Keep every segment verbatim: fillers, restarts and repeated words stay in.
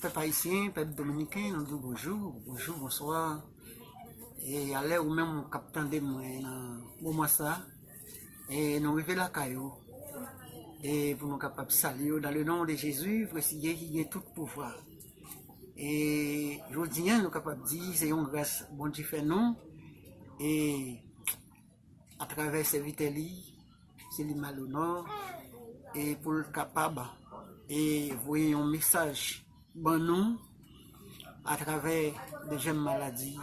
Pèp ayisyen, pèp dominiken, nou di w bonjou, bonjou, bonswa. E alè ou menm k ap tande mwen nan moman sa, e nou rive lakay ou. E pou nou kapab salye w dans le nom de Jésus, presize ki gen tout pouvwa. E jodi a, nou kapab di se yon gras Bondye fè nou. E atravè sèvitè li, Seli Malonò, e pou l kapab e voye yon mesaj ban nou atravè dezyèm maladi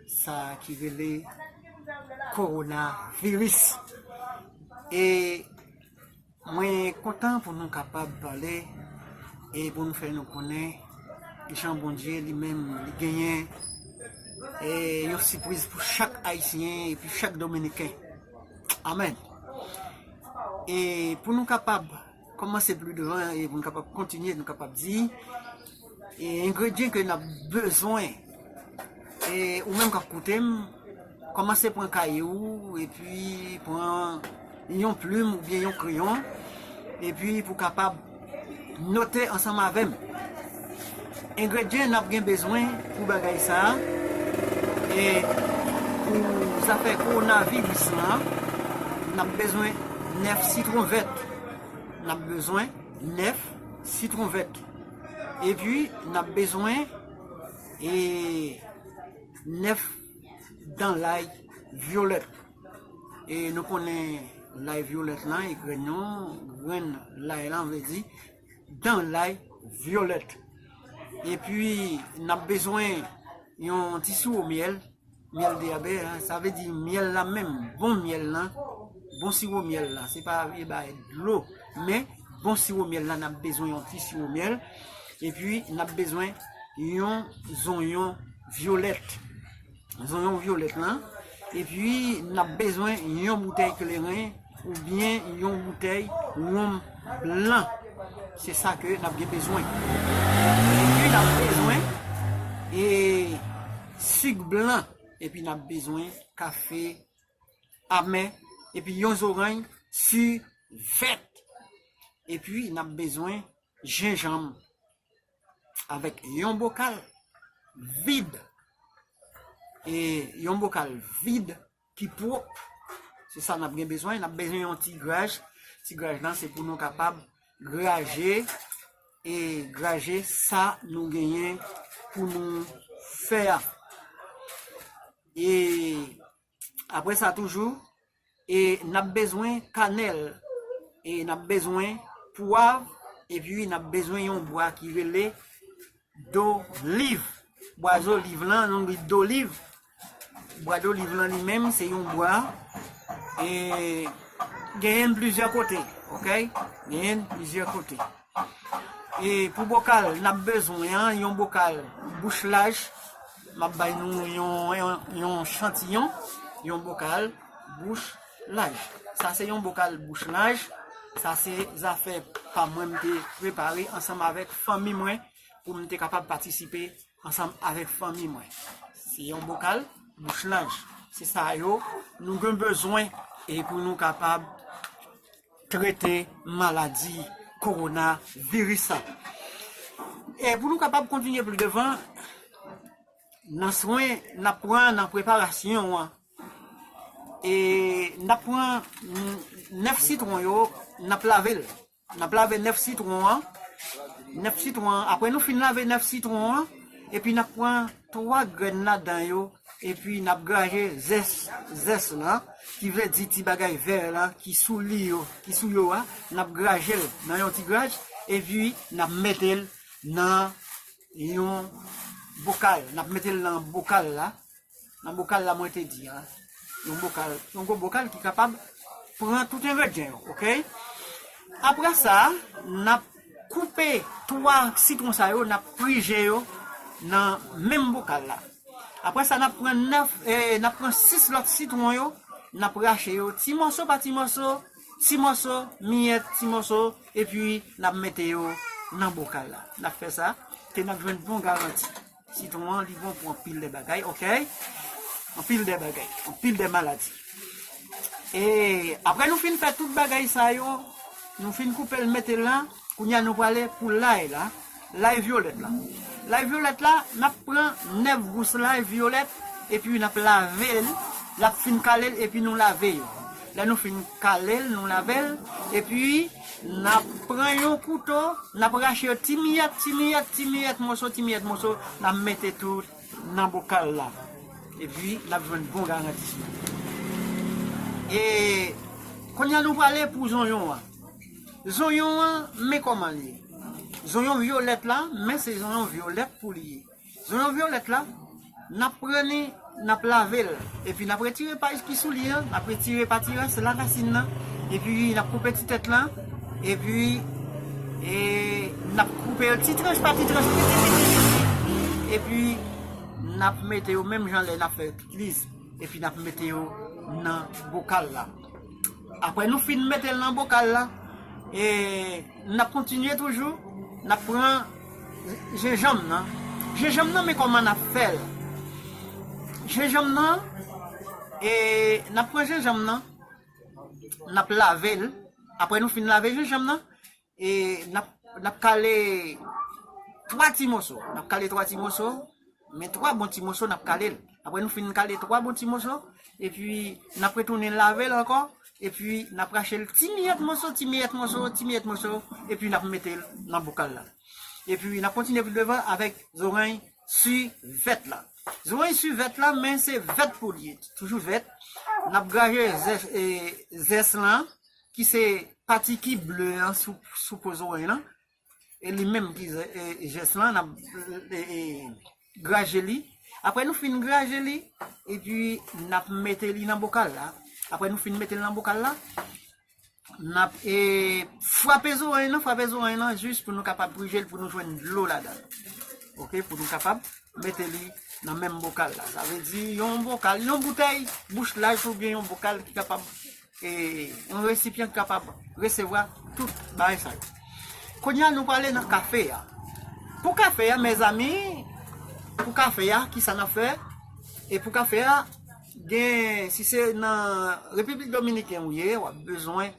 sa ki rele kowonaviris. E mwen kontan pou nou kapab pale e pou nou fè nou konnen jan Bondye li menm li genyen e yon sipriz pou chak Ayisyen epi chak Dominiken. Amèn. E pou nou kapab kòmanse pli devan e pou nou kapab kontinye, nou kapab di, e engredyan ke n ap bezwen, e ou menm k ap koute m, kòmanse pran kaye ou, epi pran yon plim oubyen yon kreyon, epi pou kapab note ansanm avè m. Engredyan n ap gen bezwen pou bagay sa a, e pou zafè kowonaviris lan, n ap bezwen nèf sitwon vèt. N ap bezwen nèf sitwon vèt. Epi, n ap bezwen e nèf dan lay vyolèt. E nou konnen lay vyolèt lan, e grenn non, grenn lay lan vle di dan lay vyolèt. Epi, n ap bezwen yon ti siwo myèl, myèl de abè, sa vle di myèl la menm, bon myèl lan, bon siwo myèl la, se pa vye bay dlo, men bon siwo myèl la, n ap bezwen yon ti siwo myèl. Epi, n ap bezwen yon zonyon vyolèt. Zonyon vyolèt lan. Epi, n ap bezwen yon boutèy kleren oubyen yon boutèy wonm blan. Se sa ke n ap gen bezwen. Epi, n ap bezwen e sik blan. Epi, n ap bezwen kafe amè. Epi, yon zoranj si vèt. Epi, n ap bezwen jenjanm avèk yon bokal vid. E yon bokal vid ki pwòp. Se sa n ap gen bezwen. N ap bezwen yon ti graj. Ti graj lan, se pou nou kapab graje e graje sa nou genyen pou nou fè a. E apre sa toujou, e n ap bezwen kanèl, e n ap bezwen pwav, epi n ap bezwen yon bwa ki rele doliv. Bwa zoliv lan, nou di doliv. Bwa doliv lan li menm, se yon bwa, e genyen plizyè kote, oke? Genyen plizyè kote. E pou bokal, n ap bezwen an, yon bokal bouch laj. M ap bay nou yon, yon, yon chantiyon, yon bokal bouch laj. Sa se yon bokal bouch laj. Sa se zafè pa mwen m te prepare ansanm avèk fanmi mwen pou m te kapab patisipe ansanm avèk fanmi mwen. Se yon bokal bouch laj. Se sa yo nou gen bezwen e pou nou kapab trete maladi kowonaviris sa. E pou nou kapab kontinye pli devan, nan swen n ap pran nan preparasyon an, e n ap pran nèf sitwon yo, n ap lave l. N ap lave nèf sitwon an. Nèf sitwon an. Apre nou fin lave nèf sitwon an, epi n ap pran twa grenn ladan yo, epi n ap graje zès, zès lan, ki vle di ti bagay vè lan, ki sou li yo, ki sou yo a, n ap graje l nan yon ti graj, epi n ap mete l nan yon bokal. N ap mete l nan bokal la. Nan bokal la, mwen te di a. Yon bokal, yon gwo bokal ki kapab pran tout engredyan yo, oke? Apre sa, n ap koupe twa sitwon sa yo, n ap prije yo nan menm bokal la. Apre sa, n ap pran nèf, e, n ap pran sis lòt sitwon yo, n ap rache yo ti mòso pa ti mòso, ti mòso, miyèt, ti mòso, epi n ap mete yo nan bokal la. N ap fè sa, ke n ap jwenn bon garanti. Sitwon an, li bon pou anpil de bagay, oke? Anpil de bagay, anpil de maladi. E apre nou fin fè tout bagay sa yo, nou fin koupe l, mete l la, kounye a nou prale pou lay la. lay vyolèt la. Lay vyolèt la, n ap pran nèf gous lay vyolèt, epi n ap lave l, l ap fin kale l, epi nou lave yo. Lè nou fin kale l, nou lave l, epi n ap pran yon kouto, n ap rache yo ti miyèt, ti miyèt, ti miyèt moso, ti miyèt moso, n ap mete tout nan bokal la. Epi, n ap jwenn bon garantisman. E, kounye a nou prale pou zonyon an. Zonyon an, men kòman l ye. Zonyon vyolèt la, men se zonyon vyolèt pou li ye. Zonyon vyolèt la, n ap pran li, n ap lave l. Epi n ap retire paj ki sou li an, n ap retire pati ras la, rasin nan. Epi n ap koupe ti tèt lan. Epi, e, n ap koupe yo ti tranch pa ti tranch, piti, piti, piti. Epi n ap mete yo menm jan lè n ap fè pikliz. Epi n ap mete yo nan bokal la. Apre nou fin mete l nan bokal la, e n ap kontinye toujou, n ap pran jenjanm nan. Jenjanm nan, men kòman n ap fè l. Jenjanm nan, e n ap pran jenjanm nan, n ap lave l. Apre nou fin lave jenjanm nan, e n ap, n ap kale twa ti moso. N ap kale twa ti moso, men twa bon ti moso n ap kale l. Apre nou fin kale twa bon ti moso, epi n ap retounen lave l ankò, epi n ap rache l ti miyèt moso, ti miyèt moso, ti miyèt moso, epi n ap mete l nan bokal la. Epi n ap kontinye pi devan avèk zorany sivèt la. Zorany sivèt la, men se vèt pou l ye, toujou vèt. N ap graje zès, e, zès lan, ki se pati ki ble an sou, sou po zorany lan. E li menm ki ze-, e, zès lan, n ap, e, e, graje li. Apre nou fin graje li, epi n ap mete li nan bokal la. Apre nou fin mete l nan bokal la, n ap, e, frape zorany lan, frape zorany lan, jis pou nou kapab prije l, pou nou jwenn dlo ladan l. Oke, pou nou kapab mete li nan menm bokal la. Sa vle di, yon bokal, yon boutèy bouch laj oubyen yon bokal ki kapab, e, yon resipyan ki kapab resevwa tout bagay sa yo. Kounye a, nou prale nan kafe a. Pou kafe a, mezanmi, pou kafe a, kisa n ap fè? E pou kafe a, gen, si se nan Repiblik Dominiken ou ye, w ap bezwen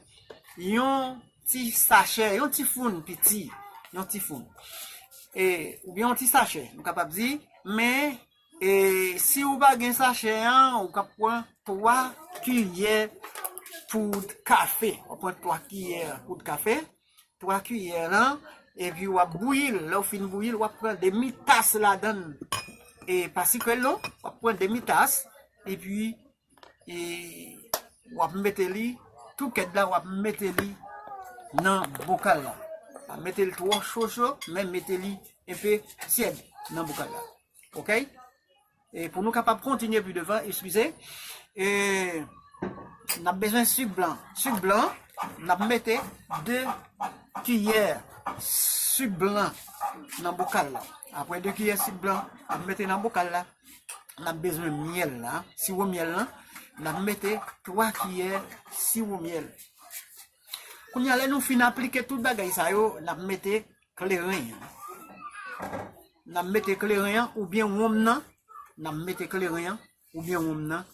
yon ti sachè, yon ti foun piti, yon ti foun. E, oubyen yon ti sachè, nou kapab di, men, e, si ou pa gen sachè an, ou ka pran twa kiyè poud kafe. W ap pran twa kiyè poud kafe, twa kiyè lan, epi w ap bouyi l. Lè w fin bouyi l, w ap pran demi tas ladan l. E pa sikre l non, w ap pran demi tas, epi e w ap mete li, tou kèd la, w ap mete li nan bokal la. Pa mete l twò cho cho, men mete li enpe tyèd nan bokal la. Oke? E pou nou kapab kontinye pi devan, eskize, e n ap bezwen sik blan. Sik blan, n ap mete de kiyè sik blan nan bokal la. Apre de kiyè sik blan, n ap mete nan bokal la. N ap bezwen myèl la, siwo myèl lan. N ap mete twa kiyè siwo myèl. Kounye a, lè nou fin aplike tout bagay sa yo, n ap mete kleren an. N ap mete kleren an oubyen wonm nan. N ap mete kleren an oubyen wonm nan,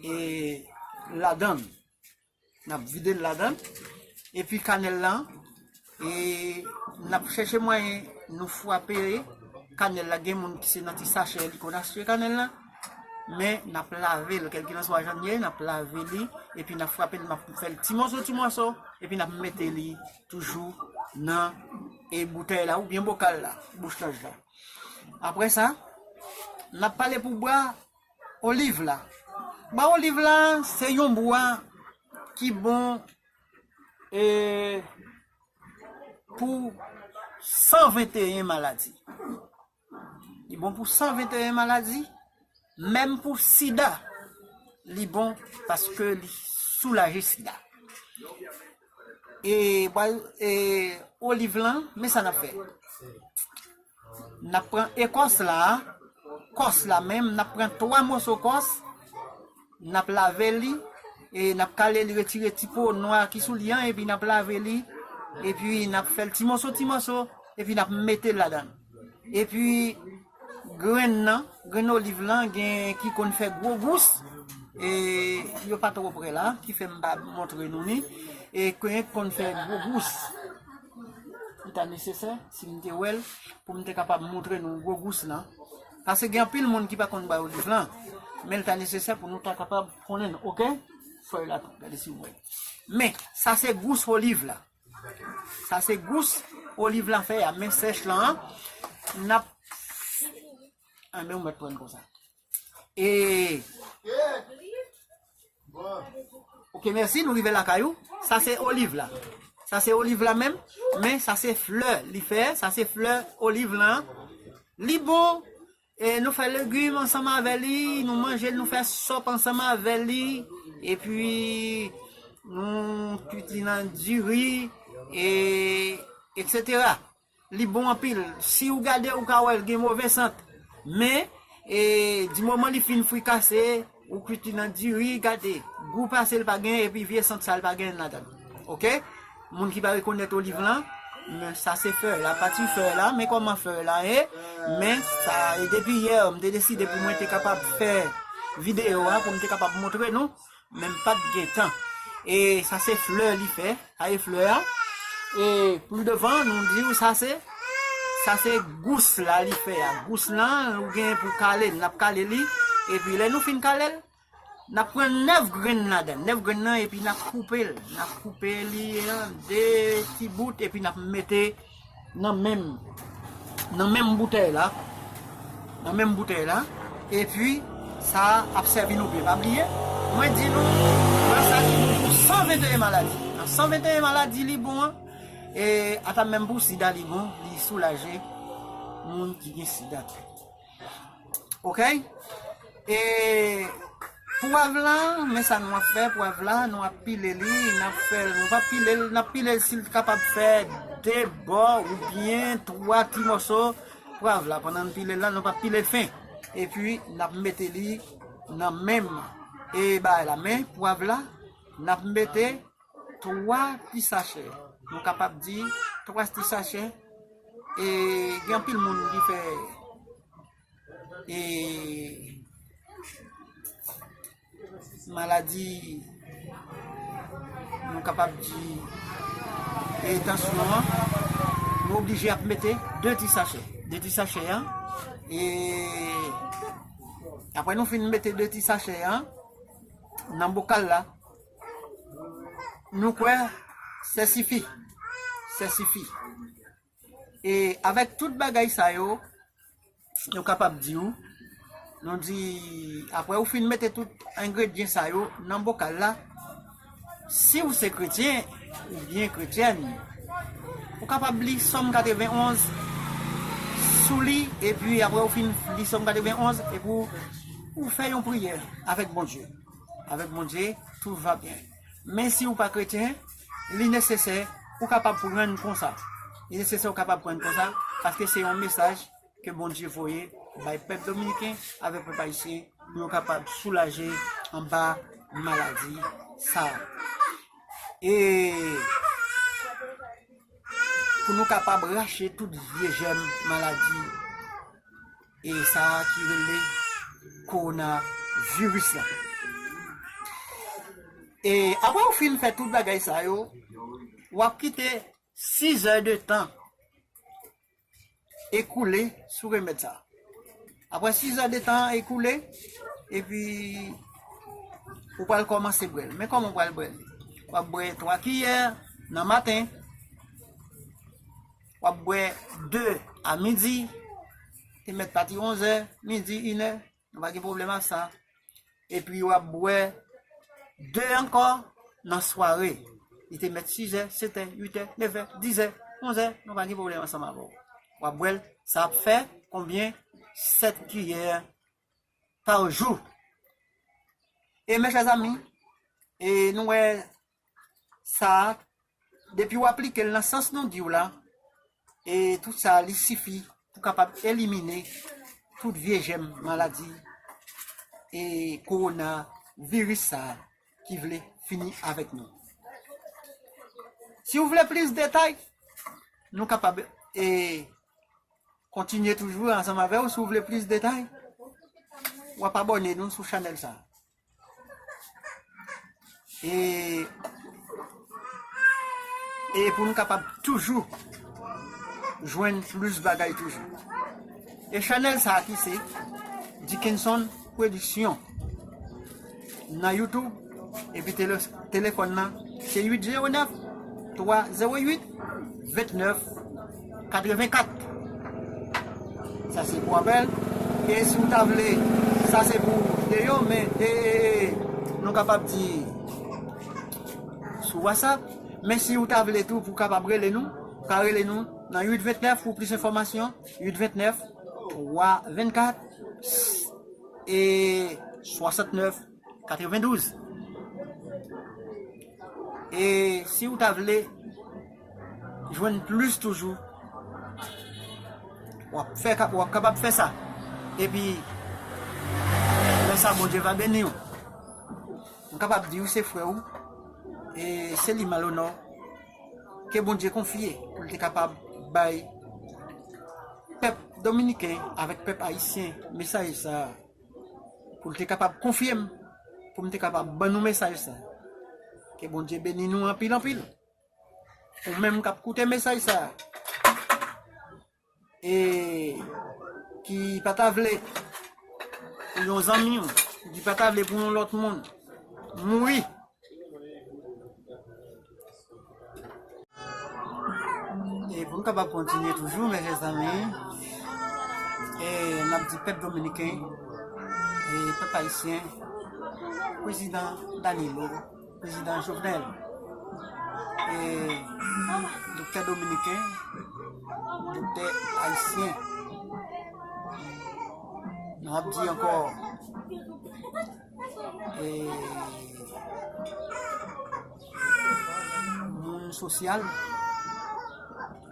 e, ladan l. N ap vide l ladan l. Epi kanèl lan, e, n ap chèche mwayen nou frape kanèl la. Gen moun ki se nan ti sachè li konn achte kanèl lan. Men n ap lave l, kèlkelanswa jan l ye, n ap lave li, epi n ap frape l, n ap fè l ti mòso, ti mòso, epi n ap mete li toujou nan, e, boutèy la oubyen bokal la, bouch laj la. Apre sa, n ap pale pou bwa oliv la. Bwa oliv la, se yon bwa ki bon, e, pou san venteyen maladi. Li bon pou san venteyen maladi, menm pou sida, li bon paske li soulaje sida. E, bwa, e, oliv lan, men sa n ap fè. N ap pran ekòs la, kòs la menm, n ap pran twa moso kòs, n ap lave li, e n ap kale li, retire ti po nwa ki sou li an, epi n ap lave li, epi n ap fè l ti moso, ti moso, epi n ap mete l ladan l. Epi, grenn nan, grenn oliv lan, gen ki konn fè gwo gous, e yo pa twò prè la, ki fè m pa montre nou li, e gen ki konn fè gwo gous. Li ta nesesè, si m te wè l, pou m te kapab montre nou gwo gous lan. Paske gen anpil moun ki pa konn bay oliv lan, men l ta nesesè pou nou ta kapab konnen l, oke? Fèy la tou, gade si w wè. Men, sa se gous oliv la. Sa se gous oliv lan fè a, men sèch lan, n ap, a, men ou mèt pran konsa. E, oke, mèsi, nou rive lakay ou. Sa se oliv la. Sa se oliv la menm, men sa se flè li fè, sa se flè oliv lan. Li bon, e nou fè legim ansanm avè li, nou manje l, nou fè sòp ansanm avè li, epi nou kwit li nan diri, e, etsetera. Li bon anpil. Si ou gade, ou ka wè l gen move sant. Men, e, di moman li fin frikase, ou kwit li nan diri, gade, gou pase l pa gen, epi vye sant sa l pa gen ladan l. Oke? Moun ki pa rekonèt oliv lan, men sa se fè la, pati fè la, men kòman fè la ye, men sa, e depi yè, m te deside pou mwen te kapab fè videyo a, pou m te kapab montre nou, men m pa t gen tan. E sa se flè li fè, sa e flè a. E pli devan, nou di w sa se, sa se gous la li fè a. Gous lan, ou gen pou kale l, n ap kale li. Epi lè nou fin kale l, n ap pran nèf grenn ladan l, nèf grenn nan, epi n ap koupe l. N ap koupe li an de ti bout, epi n ap mete nan menm, nan menm boutèy la, nan menm boutèy la, epi sa ap sèvi nou byen. Pa bliye, mwen di nou, nan sa ki bon pou san venteyen maladi. Nan san venteyen maladi li bon an, e ata menm pou sida li bon, li soulaje moun ki gen sida tou. Oke? E pwav lan, men sa nou ap fè, pwav la, nou ap pile li, n ap fè l, nou pa pile l, n ap pile l si l kapab fè de bò oubyen twa ti mòso pwav la. Pandan n pile l la, nou pa pile l fen. Epi, n ap mete li nan menm, e bagay la. Men pwav la, n ap mete twa ti sachè. Nou kapab di twa ti sachè. E gen anpil moun ki fè e maladi, nou kapab di, e tansyon an, nou oblije ap mete de ti sachè. De ti sachè an, e apre nou fin mete de ti sachè an nan bokal la, nou kwè se sifi. Se sifi. E avèk tout bagay sa yo, nou kapab di w, nou di, apre ou fin mete tout engredyan sa yo nan bokal la, si w se kretyen oubyen kretyèn, ou kapab li Sòm katrevenn onz sou li, epi apre ou fin li Sòm katrevenn onz, epi ou, ou fè yon priyè avèk Bondye. Avèk Bondye, tout va byen. Men si ou pa kretyen, li nesesè ou kapab pran l konsa. Li nesesè ou kapab pran l konsa, paske se yon mesaj ke Bondye voye bay pèp dominiken avèk pèp ayisyen pou yo kapab soulaje anba maladi sa a. E pou nou kapab rache tout vye jèm maladi e sa a ki rele kowonaviris la. E apre ou fin fè tout bagay sa yo, w ap kite sis è de tan ekoule sou remèd sa a. Apre sis è de tan ekoule, epi ou pral kòmanse bwè l. Men kòman ou pral bwè l? W ap bwè twa kiyè nan maten, w ap bwè de a midi, te mèt pati onz è, midi, inè, nou pa gen pwoblèm ak sa. Epi w ap bwè de ankò nan sware. Li te mèt sis è, sèt è, uit è, nèf è, dis è, onz è, nou pa gen pwoblèm ansanm avè w. W ap bwè l, sa ap fè konbyen? Sèt kiyè pa jou. E mes chers amis, e nou wè sa, depi w aplike l nan sans nou di w la, e tout sa, li sifi pou kapab elimine tout vye jèm maladi e kowonaviris sa ki vle fini avèk nou. Si w vle plis detay, nou kapab, e, kontinye toujou ansanm avè w. Si w vle plis detay, w ap abòne nou sou chanèl sa. E, e pou nou kapab toujou jwenn plis bagay toujou. E chanèl sa a ki se Dickenson Production nan YouTube, epi tele-, telefòn nan se uit zewo nèf, twa zewo uit, vennèf katrevenkat. Sa se pou apèl. E si w ta vle, sa se pou videyo, men, e, e, e, nou kapab di sou WhatsApp. Men si w ta vle tou pou w kapab rele nou, w ka rele nou nan uit vennèf pou plis enfòmasyon, uit vennèf, twa vennkat, e swasantnèf katrevendouz. E si w ta vle jwenn plis toujou, w ap fè, w ap kapab fè sa. Epi, lè sa, Bondye va beni w. M kapab di w se frè w, e Selima Lonò, ke Bondye konfye pou l te kapab bay pèp dominiken avèk pèp ayisyen mesaj sa a, pou l te kapab konfye m, pou m te kapab ban nou mesaj sa a. Ke Bondye beni nou anpil, anpil. Ou menm k ap koute mesaj sa a, e ki pa ta vle pou yon zanmi w, ki pa ta vle pou yon lòt moun mouri. E pou n kapab kontinye toujou, mezanmi, e n ap di pèp dominiken, e pèp ayisyen, prezidan Danilo, prezidan Jovenel, e doktè dominiken, doktè ayisyen. Nou ap di ankò, e moun sosyal,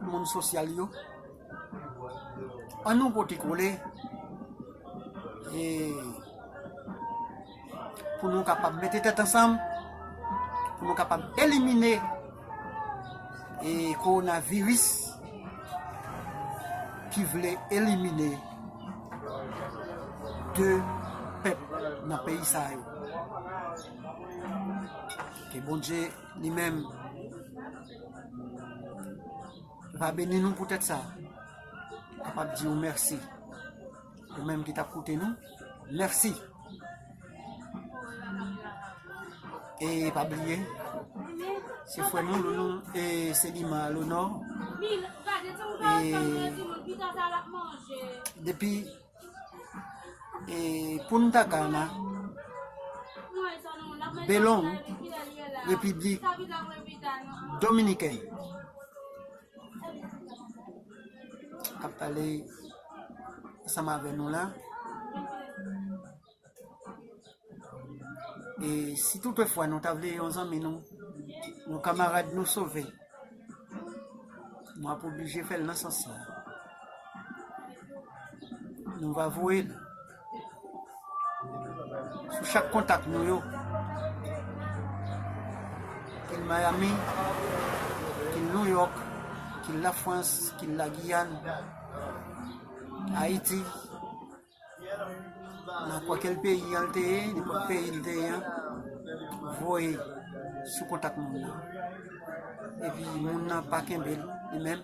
moun sosyal yo, ann nou pote kole, e pou nou kapab mete tèt ansanm, pou nou kapab elimine, e kowonaviris ki vle elimine de pèp nan peyi sa yo. Ke Bondye li menm va beni nou poutèt sa. Kapab di w mèsi. Ou menm ki t ap koute nou, mèsi. E pa bliye, se frè nou, nou, nou, e Selima Lonò. E depi, e Punta Cana, Belong, Repiblik Dominikèn, k ap pale ansanm avè nou la. E si toutefwa nou ta vle yon zanmi nou, yon kamarad nou sove, nou ap oblije fè l nan sans sa. Nou va voye l sou chak kontak nou yo, ki l Miami, ki l New York, ki l Lafrans, ki l Lagiyàn, Ayiti, nan kwalkyè peyi an l te ye, nenpòt peyi l te ye an, voye sou kontak moun nan. Epi moun nan pa kenbe l, li menm.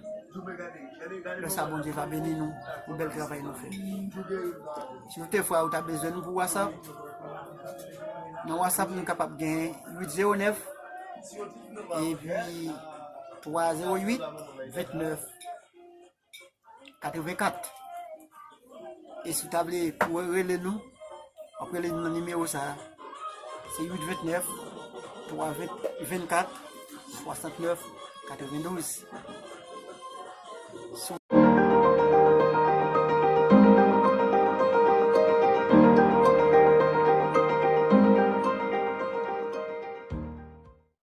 Lè sa, Bondye va beni nou pou bèl travay nou fè. Si toutefwa ou ta bezwen nou pou WhatsApp, nan WhatsApp nou kapab gen uit zewo nèf epi twa zewo uit vennèf katrevenkat. E si w ta vle pou rele nou, w ap rele nou nan nimewo sa a. Se uit vennèf, twa vennkat, swasantnèf katrevendouz.